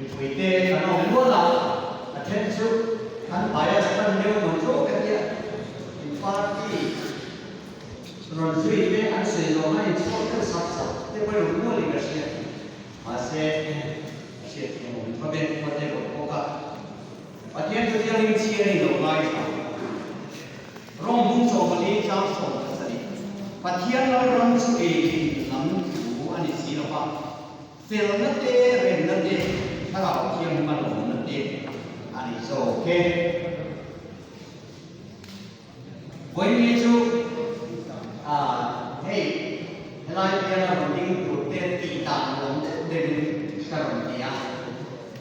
Mipuite kan awm nual a, a then chu an bias hman deuh maw chu ka tia. In party rawn zui te an sawi zawng a inchhuak deuh sap sap te pawhin awm nualin ka hria. Mahse, a hriat thiam awm tho ve, khua te bawk bawk a. Pathian chu thianghlim chhiar in lo ngaithla. Rawng bung sawmpali tlang 17. Pathian lalram chu ei thin lam thu a ni si lo va, felna te, remna te, thlarau thianghlim a lawmna te a ni zawk e. Vawiin chu hei helai biala rawn ding tur te tih dan awm deuh deuhin ka rawn ti a,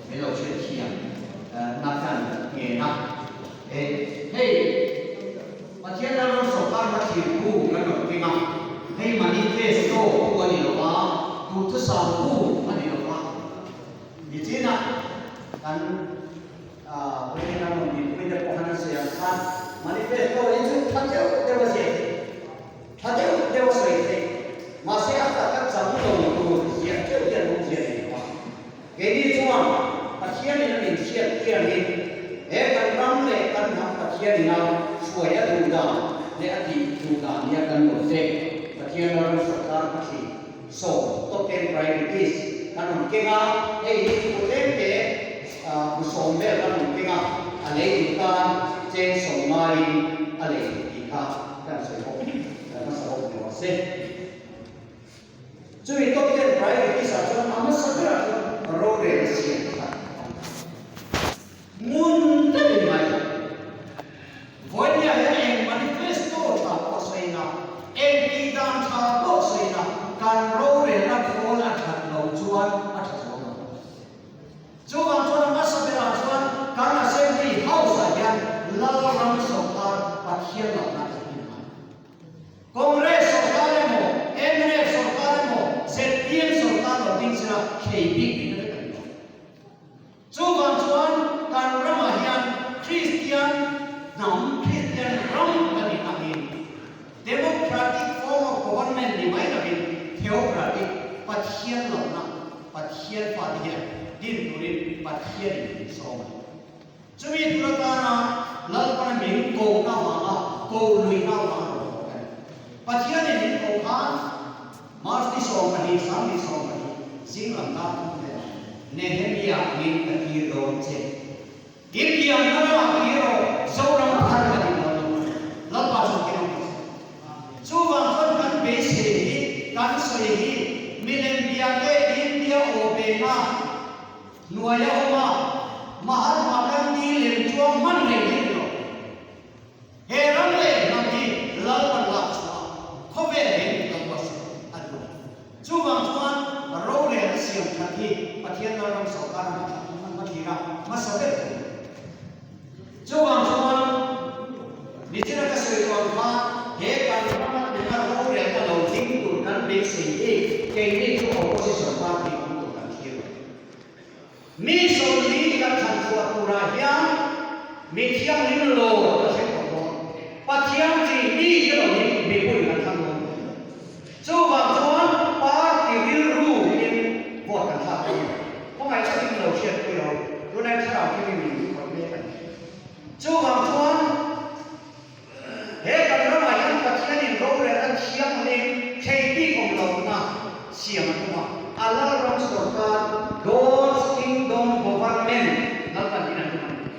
min lo hriatthiam na kan ngen a. Hei Pathian lalram sawrkar hla thlir bu kan rawn keng a, hei manifesto bu a ni lo va, duhthusam bu a ni lo va, nichinah kan Vawiin a rawn dinpui te pawh khan an sawi ang khan manifesto hi chu tha deuh deuh a ziah theih, tha deuh deuh a sawi theih, mahse a taka chang lo tur ziah deuh hian awm ziah nei lo a. Keini chuan Pathianin a min hriat tiangin he kan ram leh kan hnam Pathianin a hruai a duh dan leh a tih duh dan nia kan lo te Pathian ram sawrkar ka thli sawm top ten priorities kan rawn keng a, hei hi thu tlem te bu sawm vel kan rawn keng a, a lei duh tan cheng sawm ngaiin a lei duh tih kha kan sawi bawk kan hmasa bawk ni rawh se. Chumi top ten priorities ah chuan a hmasa berah chuan rorel siam that a ni. Ngun takin ngaithla. Vawinia hian eng manifesto tha pawh sawina, eng tihdan tha pawh sawina kan rorelna khawl a that lo chuan a tha zo lo. Chuvang chuan a hmasa berah chuan kan Assembly House-ah hian Lalram sawrkar Pathian lohna a him a. Congress sawrkar emaw, mnf sawrkar emaw, zpm sawrkar lo ding sela thlei bik min vek a ni lo. Chuvang chuan kan ramah hian Kristian hnam, Kristian ram kan nih angin Democratic form of government ni mai lovin Theocratic, Pathian lohna, Pathian fate hian din turin Pathianin min sawm a ni. Chumi tur atana Lalpana min kohna avanga ko luihna avanga rawn haw ka ni. Pathianin min koh khan March ni 12, 2020, zing lam dar thum velah Nehemia angin ka tir dawn che. I pianna ramah kir rawh, Zoram thar ka ti dawn lo. Lalpa chuan kir ang che. Chuvang chuan kan beisei hi, kan sawi hi, milem biate India aw pena hnuaia awm a, Mahatma Gandhi lem chuang hman reng hi a ni lo. He ram leh hnam hi Lalpan lak chhuah khawvel in lo buatsaih a duh a ni. Chuvang chuan rorel a siam that hi Pathian Lalram sawrkar hmathlir a hmasa ber thei a ni. Chuvang chuan nichina ka sawi tawh ang khan he kan rama tuna rorel a lo ding tur kan beisei hi keini chu opposition party awm tur kan thlir lo. Mi sawmli kan thlan chhuah turah hian mi thianghlim lo ka hre tawh dawn. Pathian chi mi te lo hi mipui kan thlang dawn tawh lo. Chuvang chuan party rilru in vote kan thlak dawn lo. Khawngaih takin lo hriatpui lo, tunai thlarau khi mi min khawih mek a ni. Chuvang chuan he kan ramah hian Pathianin rorelna thianghlim thei bik awm lohna siam a tum a, a Lalram sawrkar, God's Kingdom Government, Lalpan in a tum a ni.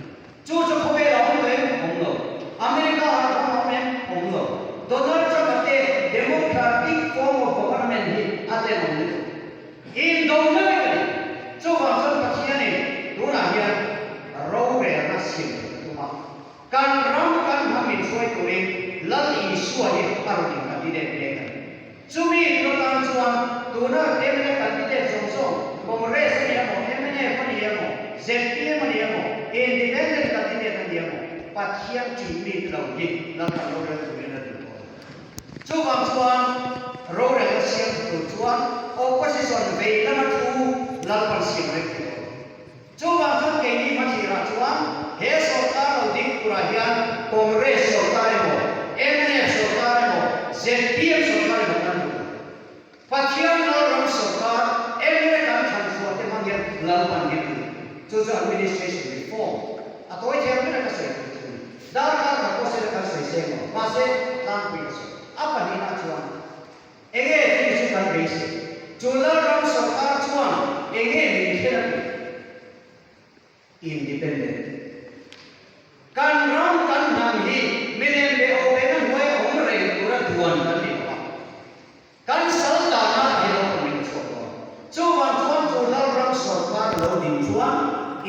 Chu chu khawvel a awm lo em? Awm lo. America ah ram a awm em? Awm lo. Donald Trump-a te Democratic form of government hi a tenawm lutuk. Indona vek a ni. Chuvang chuan Pathianin tunah hian rorelna siam theih a tum a. Kan ram kan hnam min hruai turin Lal Isua hi a rawn in-candidate mek a ni. Chumi tur atan chuan tuna mla candidate zawng zawng, Congress a ni emaw, mnf a ni emaw, zpm a ni emaw, Independent candidate a ni emaw, Pathian ṭih mi te lo hi Lalpan rorel turin a duh tawh lo. Chuvang chuan rorelna siam tur chuan opposition vei lama thu Lalpan siam reng thei tawh lo. Chuvang chuan keini hmathirah chuan he sawrkar lo ding turah hian Congress sawrkar emaw, mnf sawrkar emaw, zpm sawrkar emaw kan duh lo. Pathian Lalram sawrkar mla kan thlan chhuah te hmang hian Lalpan hi a duh. Chu chu administration reform a tawi thiam ber a ka sawi tur chu a ni. Darkar khat pawh sela kan sawi seng lo, mahse tlangpui ka sawi. A pahnihna chuan enge chumi chu kan beisei? Chu Lalram sawrkar chuan enge min thlen a tum? Independent. Kan ram kan hnam hi milem leh awhbehna hnuai a awm reng tura duan kan ni lo a. Kan sal dana hi lo awm in chhuak dawn. Chuvang chuan chu Lalram sawrkar lo ding chuan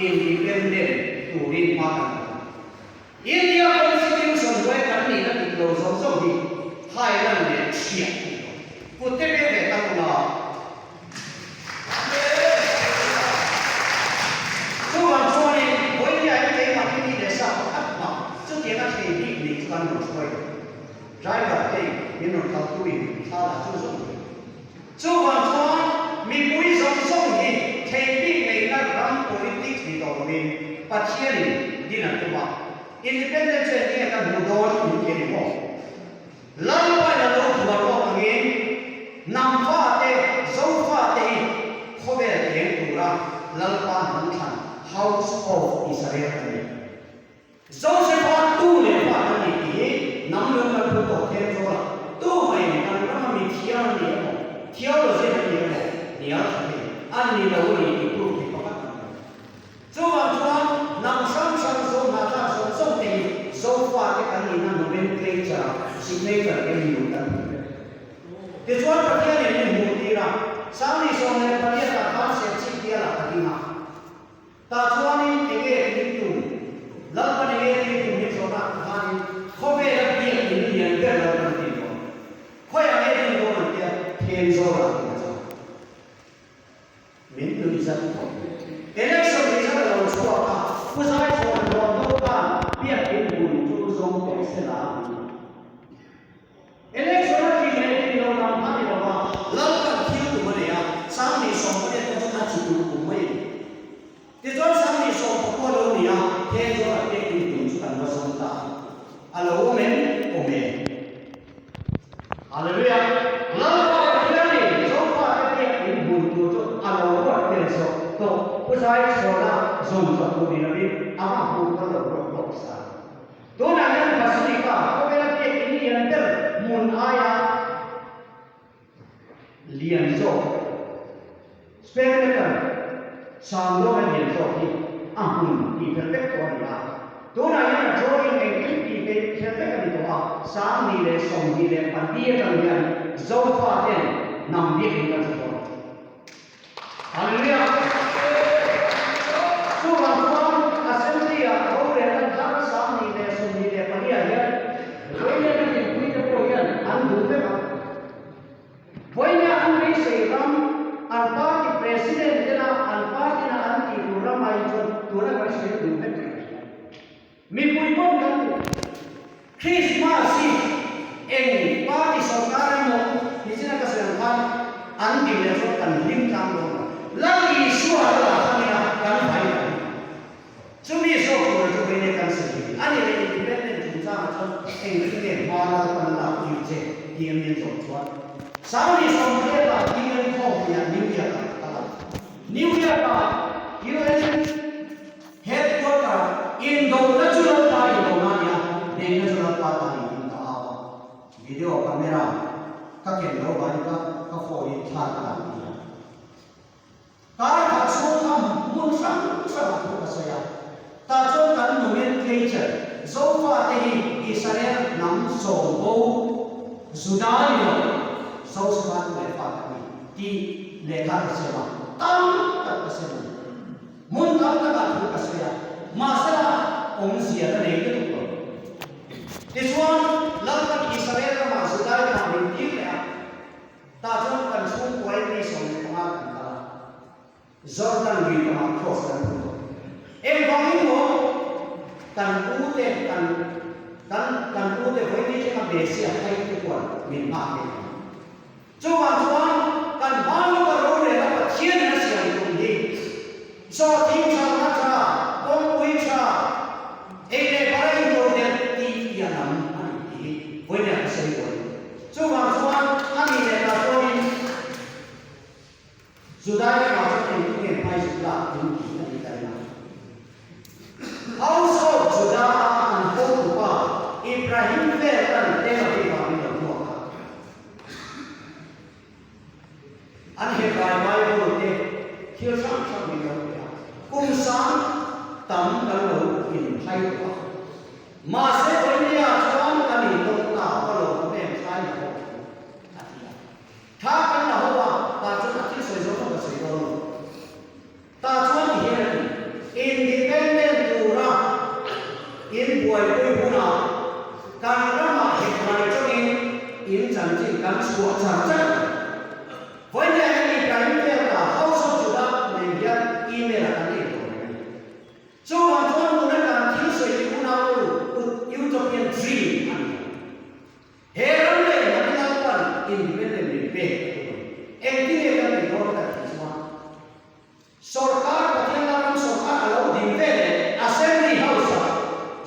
independent turin hma kan la dawn. India Constitution hnuai kan nihna dik lo zawng zawng hi hai lan leh chhiah a ni dawn. Kut te pek ve tak ula. Chuvang chuanin vawinia hi keimah hi mi leh sa pakhat mah chutianga thei bik nih chu kan rawn hruai lo. Driver te min rawn kaltu in thla lah chu zawng hi. Chuvang chuan mipui zawng zawng hi thei bik neihna ram politics ni tawh lovin Pathianin din an tum a, Independence chu engtinge kan hmuh dawn min ti a ni maw? Lalpain a lo duan lawk angin hnam fate, Zofate hi khawvel eng tura Lalpa hnam thlan House of Israel kan ni. Josepha tu leh fa kan ni tih hi hnam lung kan phur tawh then zawk a, tu maiin kan rama mi thiam an ni emaw, theology an ni emaw hnial tha thei an ni lo a ni tih proof hi pakhat kan hmu. Chuvang chuan hnam hrang hrang zo hnahthlak zawng zawng te hi Zofate kan nihna nomenclature ah signature te min duh kan hmu vek. Tichuan Pathianin min hmuh tir a, 2018 ah khan Serchhip bialah ka ding a. Tah chuanin enge tih tum? Lalpan enge tih tum hi zawhna khanin khawvela biak in lian ber Lalpan tih dawn. Khawiah nge din dawn an tia Thenzawl ah tih a chang. Min nuih zat khawp. Election result a lo chhuak a, Pu Zaichhawna hlawm deuh khan biak in hmun chu zawng tawh sela a ti. Election a tih leh tih lo lam a ni lo a, Lalpan thil tum a nei a, 2018 pawh chu a chi tum kum mai a ni. Tichuan 2019 a lo ni a, Thenzawl a pek in tum chu kan va zawng ta a, a lo awm em? Awm e. Hallelujah! Lalpa Pathianin Zofate pek in hmun tur chu a lo ruat tel zawk tawh. Pu Zaichhawna zawng zawk tur ni lovin amah hmun kha lo ruat lawk sa. Tunah hian Basilica khawvela biak in lian ber hmun aia lian zawk, square meter sang dawn a lian zawk hi a hmun tih fel vek tawh a ni a. Tunah hian a drawing engkim tih fel vek a ni tawh a, 2024 atang hian Zofa ten hnam biak in kan hre dawn. Hallelujah! Chuvang chuan Assembly-ah rorelna thar 2024 ah hian Vawinia dinpuite pawh hian an duh vek a. Vawinia an beisei ram, an party president tena an party-na an tih tur ram aiin chuan tuna kan sawi duh vek rih a. Mipui pawn kan duh. Christmas hi eng party sawrkar emaw nichina ka sawi ang khan an tih leh chuan kan hlim tlang dawn lo. Lal Isua te lah khan ina kan vai lo. Chumi zawk tur chu vei nge kan sawi hi. Ani leh independent chungchangah chuan eng ring nge hma lal kan lak tir che tih a mian zawh chuan 2010 ah UN khawmpuiah New York ah ka kal a. New York ah UN Headquarter indona chu Lalpa indona a ni a, hnehna chu Lalpa ta ni tiin ka au a. Video camera ka ken lo vangin ka ka phone in thla ka dah ti a. Kar khat chhung kha hmun hrang hrangah thu ka sawi a. Tah chuan kan nomenclature Zofate hi Israel hnam sawm bo Juda ni lo Josepha nu leh pa ka ni tih lehkha ka siam a, tam tak ka siam a ni. Hmun tam takah thu ka sawi a, mahsela awmzia ka nei lutuk lo. Tichuan, Lalpan Israel ramah Judai ramah min tir leh a, tah chuan kan chhungkuain mi 15 kan kal a, Jordan lui kamah cross kan phun tawh. Engvangin maw kan ute kan kan kan ute vawiin thlenga Messiah phei te chuan min nghak thei ang? Chuvang chuan kan hmanlua rorela Pathianin a siam tum hi zawhthing tha na tha, kawngpui tha, ei leh bara intodelh tih piah lam a ni tih hi vawiin ka sawi buai. Chuvang chuan a ni leh ta chuanin Judai ramah chuan engtin nge hmai zuk lak in tih a ti ta reng a. min lo pe a, kum sang tam kan lo inhai tawh a. Mahse Vawinia chuan kan intawng ta va lo awm em thlai na ho thu a ti a. Thla kan la ho a, tah chuan a thil sawi zawng zawng ka sawi dawn lo. Tah chuan ti hian a ti, Independent tura in buaipui hunah kan ramah hekmai chawngin in chanchin kan chhuah char char ang. Vawinia hian Ibrahim Felta House of Judah nen hian email ah kan nei tawh reng a ni. Chuvang chuan tuna kan thil sawi hi unau Utopian dream a ni lo. He ram leh hnam Lalpan independent min pek a tum a ni. Engtin nge kan tih dawn kan tih chuan Sorkar Pathian Lalram sorkar a lo din ve leh Assembly House ah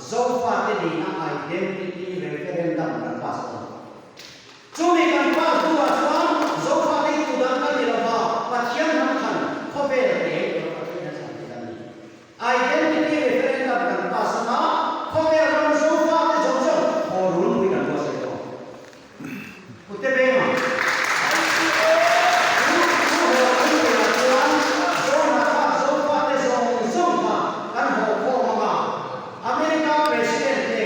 Zofate nihna identity referendum kan pass dawn. Chumi kan pass hnuah chuan Zofate hi tudang kan ni lova Pathian hnam khan khawvel te tura Pathian hian thlan te kan ni. Identity referendum kan pass anga khawvel ram Zofate zawng zawng haw rulpui kan buatsaih tawh. Pute Benga, Chu chu haw rulpuiah chuan Zohnathlak Zofate zawng zawng kha kan haw khawm anga America President te,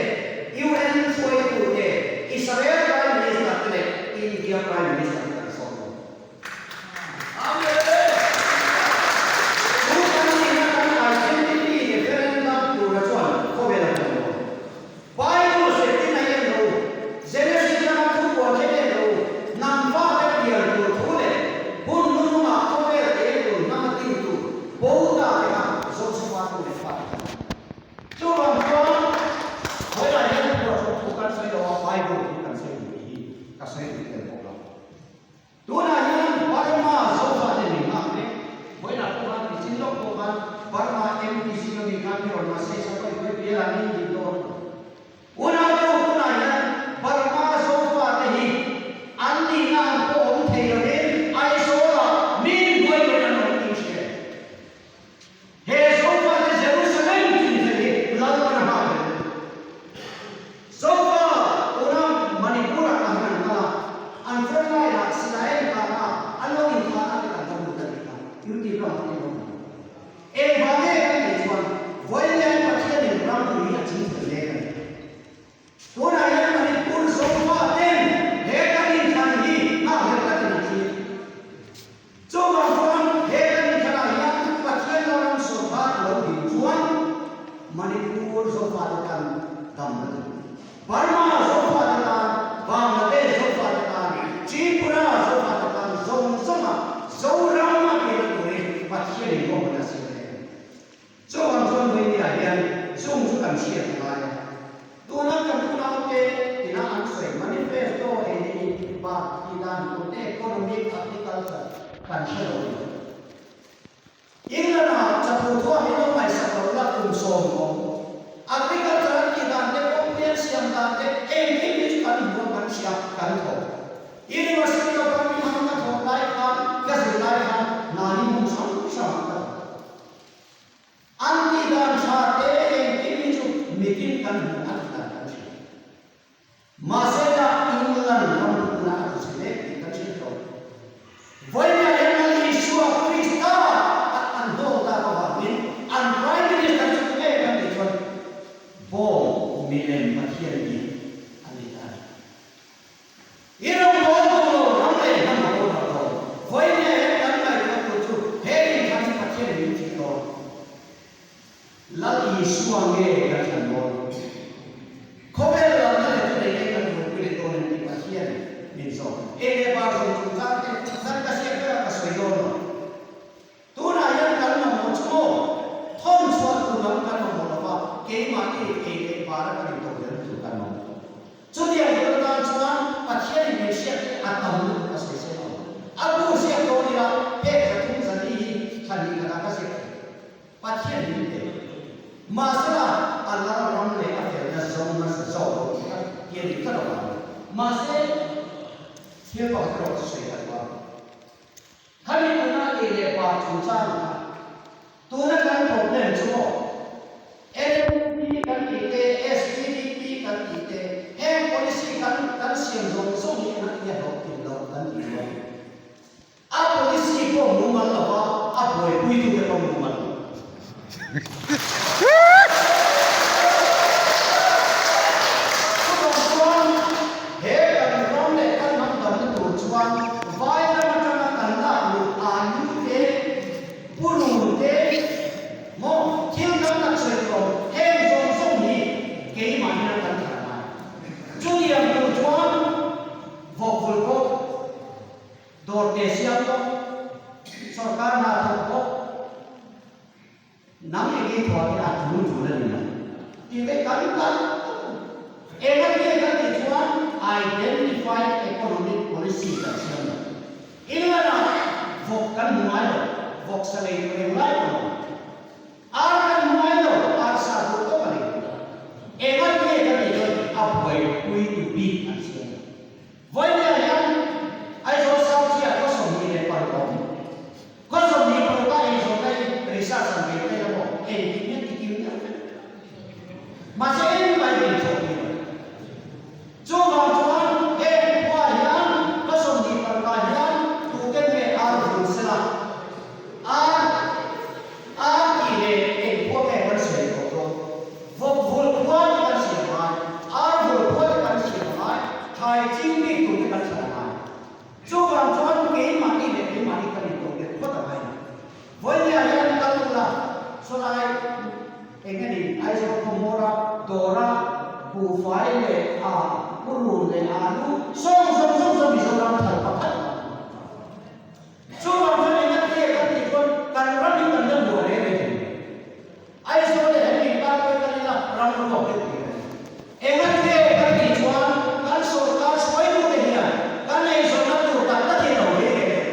UN hruaitu te, Israel Prime Minister te leh India Prime Minister te kan sawm dawn. Chu kan nihna kan identity referendum tura chuan khawvel a hmu lo. Bible zirtir a en lo, Genesis lama thu puan then en lo, hnam fate pian tur thu leh hun hnuhnungah khawvel eng tur hnam a tin tur bo ta te kha Josefa tu leh fate kha an ni. Chuvang chuan khawiah hian phuahchawp thu kan sawi lo a, Bible thu kan sawi duh tih hi ka sawi duh tel bawk lo. Tunah hian Burma Zofate min nghak mek. Vawiinah pawh khan tichin lawk pawh khan Burma MPC ka mi khan mi rawn message a pawi pawi bial an in din dawn. Unaute ho tunah hian Burma Zofate hi an nihna ang pawh awm thei lovin Aizawlah min buai buaiin an awm tih hria. He Zofate Jerusalem chinfel hi Lalpan a nghak reng. Zofa tuna Manipur-ah kan han kal a, an front line-ah silai an kah a, an lo inthah a te kan va lut a nih kha. Duty lamah te lo hmu. Engvang nge kan tih chuan Vawiin Pathianin ram ui a chinfel mek a ni. Tunah hian Manipur Zofa ten he kan inthlan hi nghakhlel takin an thlir. Chuvang chuan he kan inthlanah hian Pathian Lalram sorkar a lo din chuan Manipur Zofate tan damna tur, Burma Zofate tan, Bangladesh Zofate tan, Tripura Zofate tan zawng zawnga Zoram a kir turin Pathianin ruahmanna a siam mek a ni. Chuvang chuan Vawinia hian chung chu kan hriat a ngai a. Tuna kan unaute ina an sawi manifesto ei ni bak tih dan tur te economic agriculture kan hre lo ni. England-ah chapur thuah hi lo ngaihsak lo la kum 10 awm. Agriculture an tih dan te kawngpui an siam dan te engkim hi chu kan hmu a kan hria kan thawk. University of Birmingham ka thawk lai khan ka zir lai khan hna hi hmun hrang hrangah ka thawk. An tih dan tha te engkim hi chu mitin kan hmu a tih dan kan hria. Mahse la England ram huna a tlu chhe mek tih kan hre tawh. Vawiinah hian Lal Isua Krista a an hlawk tak avangin an Prime Minister chu tunge kan tih chuan Bawng milem Pathian bik a ni ta a ni. I rawngbâwl duh lo ram leh hnam a bo rak lo. Vawiin hian kan ngaihtuah tur chu he inthlan hi Pathian min thih dawn. Lal Isua nge kan thlan dawn? Khawvel lalna leh thunei nge kan buaipui leh dawn em tih Pathian min zawt. Ei leh bar zawng chungchang te zan ka hriat berah ka sawi dawn lo. Tunah hian kan mamawh chu maw? Thawn chhuah tur lam kan mamawh lo va, keimahni ei leh bara kan intodelh tur kan mamawh. Chutiang tur atan chuan Pathianin min hriat hi a tam lutuk a sawi sel ang. A bu hriat dawn ila pek 300 400 hi thla hnih khatah ka ziak thei. Pathian min pe. Mahsela a lal ram leh a felna zawng nasa zawk lo tih kha ti a nih tlat avangin. Mahse, thil pakhat erawh chu sawi ka duh a. Khami tuna ei leh bar chungchang kha tuna kan problem chu maw? LNP kan tih te, SPDP kan tih te, heng policy kan kan siam zawng zawng hi an tia hlawhtlin loh kan tih chuan a policy pawh mumal lova a buaipuitute pawh. Chuvang chuan he kan ram leh kan hnam danna tur chuan vai ram atanga kan lak luh alu te, purun te, maw thil dang tak sawi tur awm heng zawng zawng hi keimahni ram kan thar ngai. Chutiang tur chuan vawk vulh bawk. Dawr te siam bawk, sorkar hna thawk bawk, nang eng ei thuah te a tul tul a ni lo tih ve kan kal tawp a ni. Eng a nge kan tih chuan Identified Economic Policy kan siam lo. England-ah vawk kan hmu ngai lo, vawk sa lei tur englai pawh lo. Ar kan hmu ngai lo, ar sa duh tawp a ni. Eng a nge kan tih chuan a buaipui tu bik an siam lo. Vawinia hian Aizawl South hi a khaw 26 awm. Khaw 26 a eizawnna hi research an bei thei emaw engkim hian tikim deuh vek. Mahse engmah hi bei chhuak thei lo. Chuvang chuan heng khua hian khaw 26 ah hian tute nge ar vun sela ar ar tih leh eng khua nge kan sawi tawh dawn. Vawk vulh khua te kan siam ngai, ar vulh khua te kan siam ngai, thlai ching bik tur te kan siam ngai. Chuvang chuan keimahni leh keimahni kan intodelh phawt a ngai lo. Vawinia hian kal ula, sawlai eng a ni, Aizawl khawhmawra dawra buhfai leh a purun leh alu sawng zawng zawng chuan Mizoram thal pakhat a awm. Chuvang chuan eng a ti kan tih chuan kan ram hi kan la luah reng reng thei lo. Aizawl leh hemi inkar pawh hi kan ila ram ruak deuh tih a ni. Eng a ti kan tih chuan kan sawrkar hruaitute hian kan eizawnna tur tak tak hi a lo reng reng lo.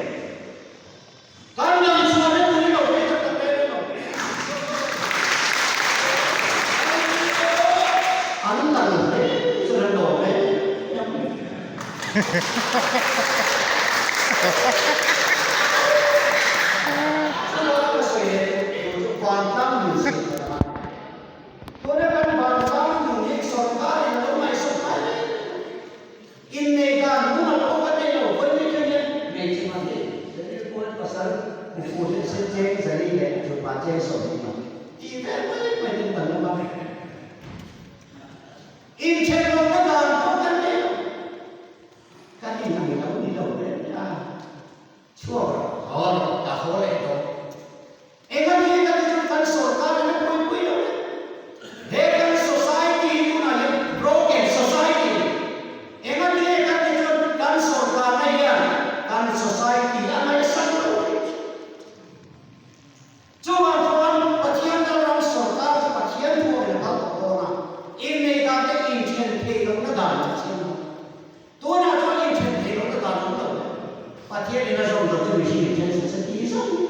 Kan lam chhuahna tur hi lo reng tak tak reng reng lo. An lal hle chuan an lawm em em mai. Chulai ka sawi leh tur chu vantlang nun siam that a ngai. Tuna kan vantlang nun hi sawrkarin a lo ngaihsak ngai mai. Innei dan mumal pawh kan nei lo, vawi weekend hian hmeichhe man hi Zenil Puan pasal Mufu hi a sen cheng zali leh a thutpa cheng 20 man tih vel mai mai ten kan awm a. Inthenawmna dan pawh kan nei lo. Kan in ang lo ni lo reng reng a, chhuak rawh. Haw rawh, ka haw leh tawh. Engati kan ti chu kan sawrkar in a buaipui lo reng. He kan society hi tunah hian broken society a ni. Engati kan ti chuan kan sawrkarna hian kan society a ngaihsan lo reng thin. Chuvang chuan Pathian Lalram sawrkar chu Pathian thuawmin a kal tawh dawn a, innei dan te inthen theih lohna dan a siam lo. Tunah chuan inthen theih lohna dan awm lo le. Pathianin a zawm loh chu mihring inthen suh se tih zawng hi.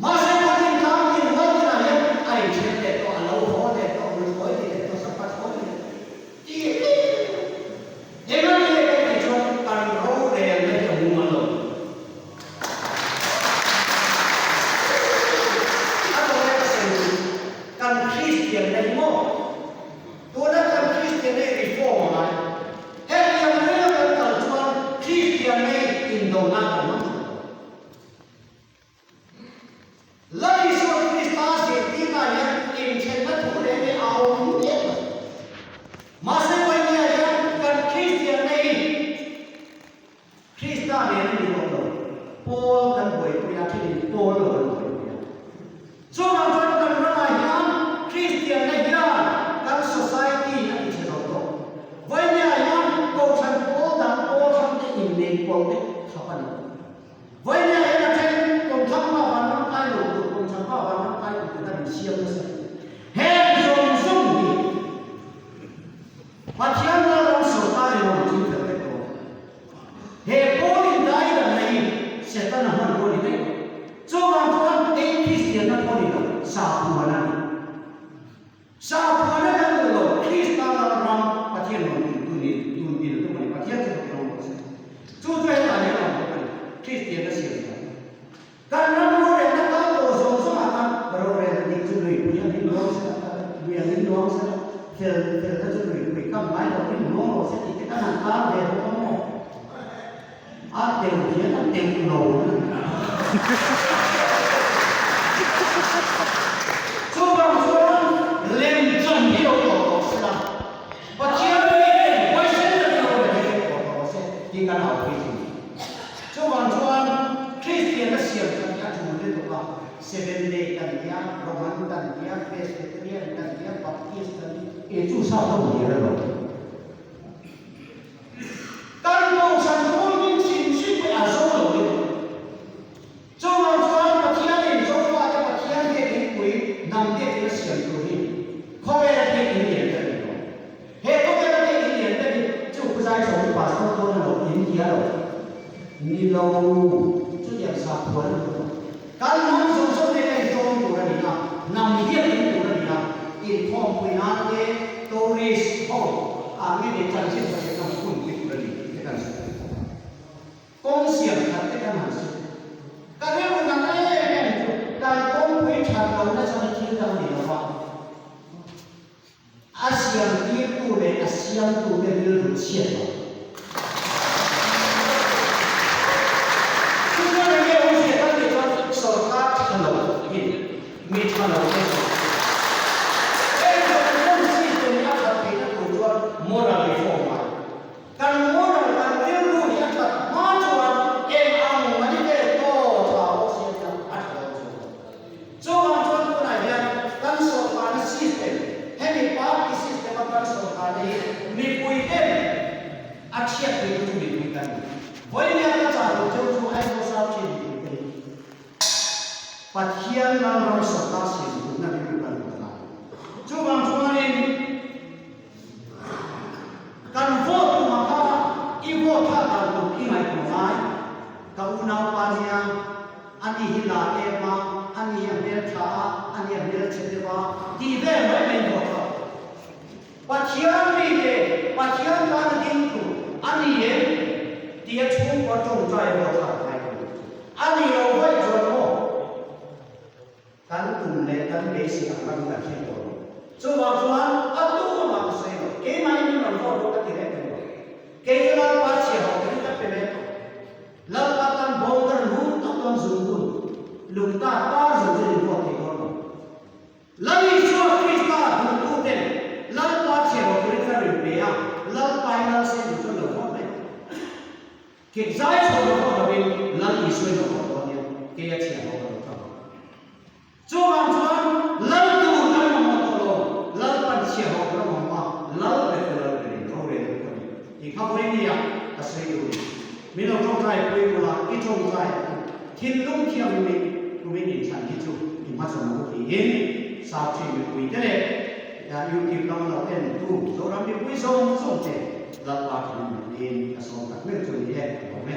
Mahse Pathian tlang tin hual tinah hian a inthen leh tawh, a lo haw leh tawh, nuthlawi ni leh tawh, sapathlawi ni leh tawh tih hi engati nge kan tih chuan kan rorelna hi a mumal lo. A tawhna ka sawi chu kan Kristian na hi maw? Tuna kan Kristian na hi reform a ngai. Hetiang reng a kan kal chuan Kristian na hi indona kan hmang thei lo. Lal Isua Krista zirtirna hian inthenna thu reng hi a awm miah lo. Mahse Vawinia hian kan Kristian na hi Krista nen a ni tawh lo. Paul kan buaipui a, thenin Paul lo an buaipui a. Chuvang chuan kan ramah hian Kristianna hian kan society a ti chhe zo tawh. Vawinia hian Kohhran pawl dang pawl hrang te innei pawl te khap a ni tawh. Vawinia hian a then kawmthlang pa vanram kai lo tur, kawmchhak pa vanram kai tur te kan insiam nasa. Heng zawng zawng hi Pathian Lalram sawrkar in awm chu fel vek dawn. He Paul in dai dan na hi Setana hman pawh ni daih lo. Chuvang chuan hei Kristianna pawh ni lo, Saphuana a ni. Saphuana kan duh lo, Krista Lalram Pathian rawn din tu ni, tun din tum a ni, Pathian chu fak rawng rawh se. Chu chu hetah hian a awm bawk a ni, Kristianna siam dan. Kan ram rorelna kal tawh zawng zawngah khan rorelna dik chu luipui angin luang se la, lui angin luang se la, fel felna chu luipui kam ngai lovin luang rawh se tih te kan han tar ve bawk a maw? A deuh hian a deuh lo a ni. Seventh Day kan nia, Roman kan nia, Presbyterian kan nia, Baptist kan nia, e chu sap ho hlir a lo. Kan kohhran pawl min hrim hrim pawh a zo lo ni. Chuvang chuan Pathianin Zofate Pathian biakinpui hnam biakin a siam tur hi khawvela biakin lian ber a ni lo. He khawvela biakin lian ber hi chu Phuzai chho hi Pastor dawn a lo in tia lo ni lo chutiang sakhuan a ni lo. Kan hnam zawng zawng nen a intawm tur a ni a, hnam biakin tur a ni a, inkhawmpui nan te tourist ho ah nge ni chanchin hriatna hun pui tur a ni tih te kan sawi thei bawk a. Kawng siam that te kan han sawi. Ka rilru nat em em chu kan kawngpui that lohna chuan i thil dang ni lo va, a siam tirtu leh a siamtu te rilru chhiat lo. Chu chuan enge awm zia kan tih chuan sorkar tha lo in mi tha lo te chu heng zawng zawng system hi a that theihna tur chuan moral reform a Kan moral, kan rilru hi a that hma chuan eng ang mai ve taw tha pawh siam ila a tha dawn chu. Chuvang chuan tunah hian kan sawrkarna system, hemi party system a kan sawrkarna hi mipui ten a chhiat theih chu mipui kan ni. Vawinia ka chah loh cheu chu Aizawl South Chin mipui te hi Pathian Lalram sawrkar siam duhna rilru kan hmu ta. Chuvang chuanin Kan vote tum ang kha i vote kha dan tur i ngaihtuah ngai. Ka unaupa nia, ani hi la em a, ani a hmel tha a, ani a hmel chhe deuh a, tih vel mai mai vote kha. Pathian mite, Pathian tana ding tur a ni em tia chhungkua tawngtai vote kha ngai tur. A ni lo vaih chuan maw? Kan tum leh kan beisei ang ram kan hriat tawh lo. Chuvang chuan a tu amah ka sawi lo. Keimah in min rawn vote rawh ka ti reng reng lo. Kei chu Lalpa chhia ho turin ka pe ve tawh. Lalpa tan boulder lung tak dawn zungkun, lung ta par zo chu in vote thei dawn lo. Lal Isua Krista duhtu ten Lalpa chhia ho turin ka rin pe a, Lalpa in Lal sen duh chuan lo vote mai tawh. Kek zai chho lo pawh lovin Lal Isua in a vawh dawn nia, kei a chhiah ho ka lo tang. Chuvang chuan Lal tur kan mamawh tawh lo, Lal pan chhiah ho ka lo mamawh a, Lal ber chu Lal berin rorel a duh a ni tih kha vawinia ka sawi duh ni. Min lo tawngtai pui bula i tawngtai ang u. Thinlung thianghlimin kumin inthlan hi chu i hmachhawn ang u tiin Sakhi mipuite leh YouTube lama lo en tu Zoram mipui zawng zawng te Lalpa thinlung tiin ka sawm tak meuh chu ni e, ka lawm e.